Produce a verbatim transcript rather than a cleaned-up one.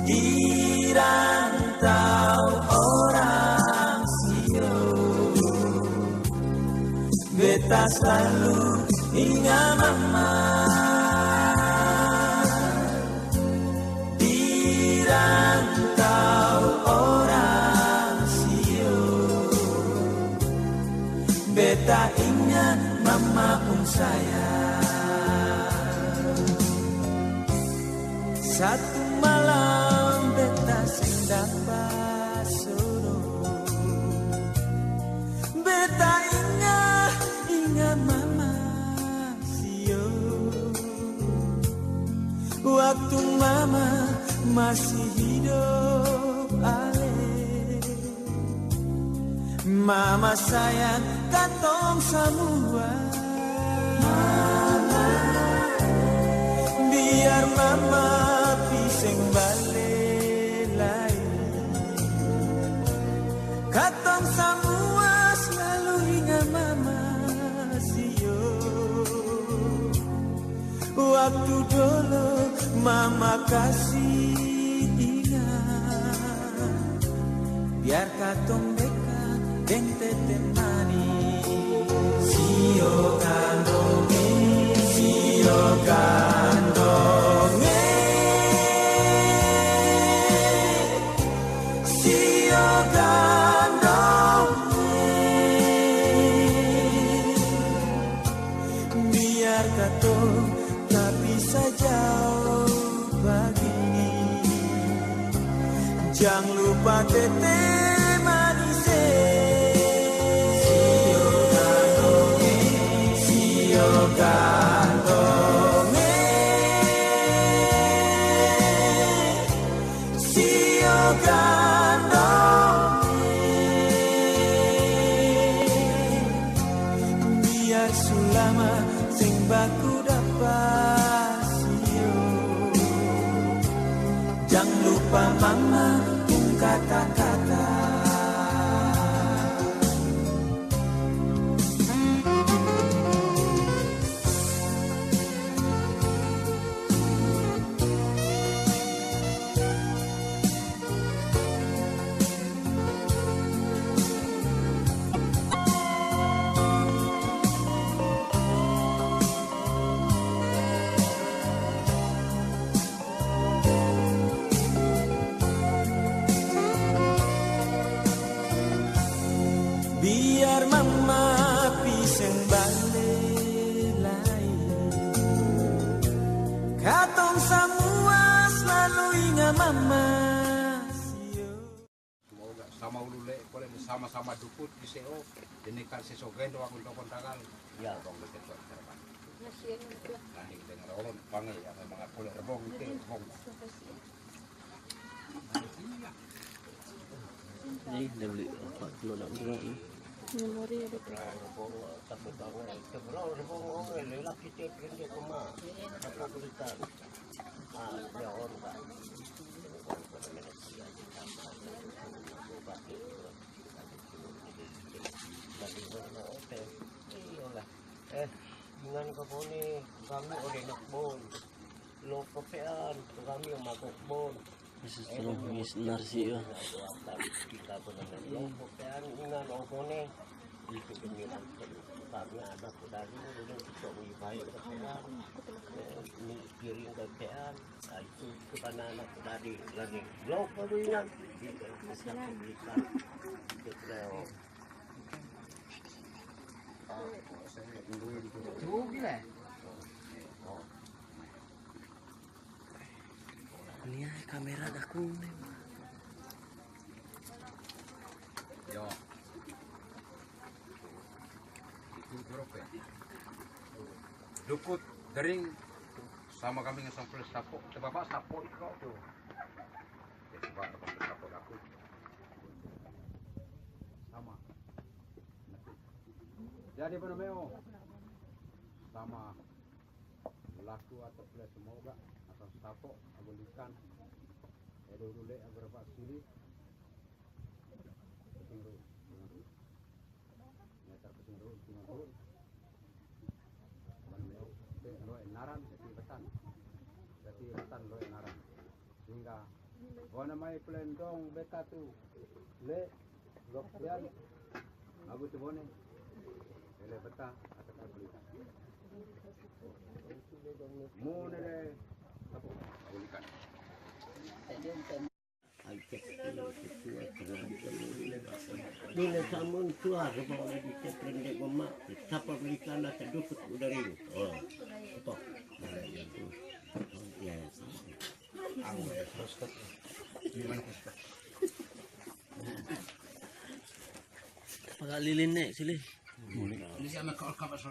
Di rantau orang Sio, beta slalu inga mama. Di rantau orang Sio, beta inga mama pung sayang. Satu malam beta seng dapa sodo, beta inga, inga mama Sio. Waktu mama masih hidop ale, mama sayang katong samua. Biar mama pi seng bale lai, katong samua slalu inga mama Sio. Waktu dolo mama kasi inga, biar katong dekat deng tete manis. Sio kandong e, sio kandong e, sio kandong e. Biar katong tapi sajau bagini, jang lupa tete manis e. Sio kandong e, sio kandong e, sio kandong e. Biar su lama seng baku dapa sio, jang lupa mama pung kata-kata. Biar mama pi seng bale lai, katong samua slalu inga mama. Sio. Semoga sama ulu le, kole ni sama-sama dukut di seo, dene kal seso gendo akun tokon tagal. Iya, bang, betul, tuan, terbang. Nah, ini dengar orang panggil ya, memang aku le rebong, itu rebong. Iya. Nih, dia beli empat puluh enam gram nih. Memori ada. Rebong, tapi bang, itu rebong, rebong, oh, lelaki cek, dia kema, apa berita? Ah, ya, orang, Pak. Iyolah. Eh, dengan kabone, kami ore nak bon. Lo kopean, kami yang mabok bon. Yesus tolong, yes, benar sih, ya. Kita benar lo kopean, dengan obone. Itu demi kami anak dari dulu, itu lebih baik kopean. Eh, ini piring kopean. Nah, itu, itu kan anak tadi lagi. Blok baru ingat. Itu, itu, itu, itu. Ini ya, kamera dakun nih. Yo. Itu berapa ya? Dukut, gering, sama kami ngasang plus sapo. Coba, Pak, sapo itu kau tuh. Ya, coba, ada plus sapo aku. Sama. Jadi, apa namanya, oh? Sama. Laku atau plus semoga, atau sapo, abolikan. Ya, dulu le, berapa sili? Pusing dulu. Meter pusing dulu, pusing dulu. Cuman beliau, itu loe naran, jadi retan. Jadi retan loe naran. Sehingga Bona mai plan dong beta tu. Le, blok pian. Abu tu bone. Ele beta, ata tak beli. Mu nene, abu, abu ikan. Bila samun tua, bawa di cepreng dek mama, sapa belikan nasi dukut udaring. Oh, apa? Ya, ya. Paga lilin ne, sini. Ini sama kau kapas.